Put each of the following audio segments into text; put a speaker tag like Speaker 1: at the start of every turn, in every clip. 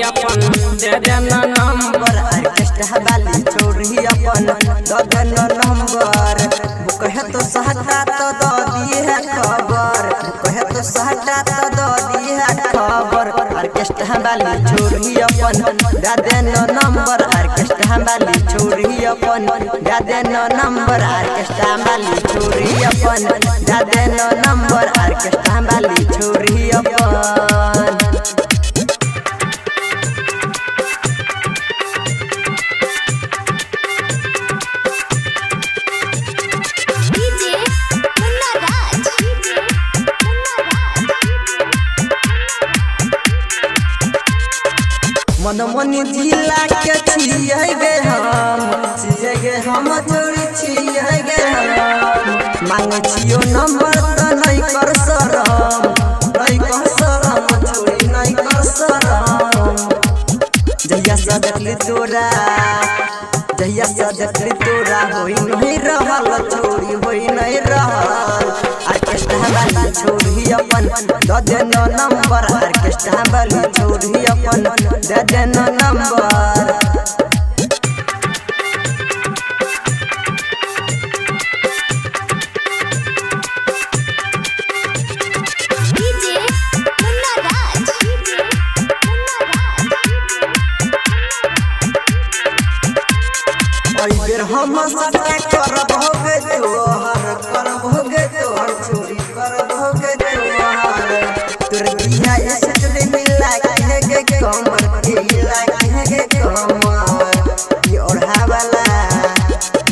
Speaker 1: अपन दे देना नंबर
Speaker 2: ऑर्केस्ट्रा वाली छोरी अपन दे देना नंबर। कहे तो सहटा तो दो दी है खबर, कहे तो सहटा तो दो दी है खबर। ऑर्केस्ट्रा वाली छोरी अपन दे देना नंबर ऑर्केस्ट्रा वाली छोरी अपन दे देना नंबर ऑर्केस्ट्रा वाली छोरी अपन दे देना नंबर ऑर्केस्ट्रा वाली छोरी अपन। मनमनी जिला के छियै गे हम, छियै गे हम छोरी छियै गे हम। मांगे छियो नंबर त नहीं कर शरम, नहीं कर शरम छोरी नहीं कर शरम। जहिया से देखली तोरा, जहिया से देखली तोरा होई नहीं रहल छोरी होई नहीं रहल। ऑर्केस्ट्रा वाली छोरी अपन दे देना नंबर ऑर्केस्ट्रा वाली छोरी अपन दे देना नंबर।
Speaker 3: डीजे मुन्ना राज
Speaker 2: ओई बेर हम सटा करब होगे तोहर, करब होगे तोहर छोरी करब होगे तोहर। तोर बिना ऐसे मिला के गे कमर मिला के गे कमर। ये ओढ़ा वाला,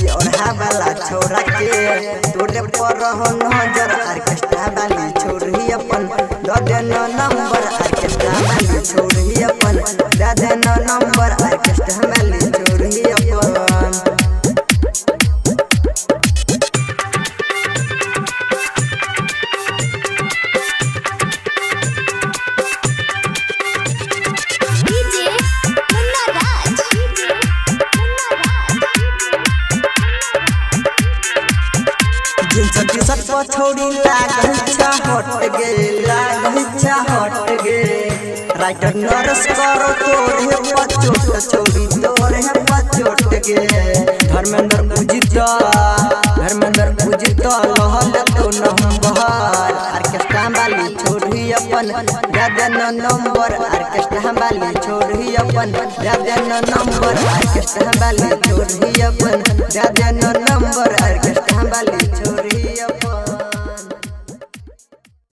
Speaker 2: ये ओढ़ा वाला छोरा के तोरे पर रहो नजर ऑर्केस्ट्रा वाली छोरी अपन दे देना नंबर ऑर्केस्ट्रा वाली छोरी अपन दे देना नंबर ऑर्केस्ट्रा वाली छोरी अपन।
Speaker 3: डीजे मुन्ना राज
Speaker 2: जींस टी शर्ट पर छोड़ी लागै छा हट गे, लागै छा हट गे। राइटर नरस करो तोरे पचोट छोरी तोरे पचोट गे। धर्मेंद्र उजित, धर्मेंद्र उजित लहल तो नंबर ऑर्केस्ट्रा वाली छोरी अपन दे देना नंबर ऑर्केस्ट्रा वाली छोरी अपन दे देना नंबर ऑर्केस्ट्रा वाली छोरी अपन दे देना नंबर ऑर्केस्ट्रा वाली छोरी।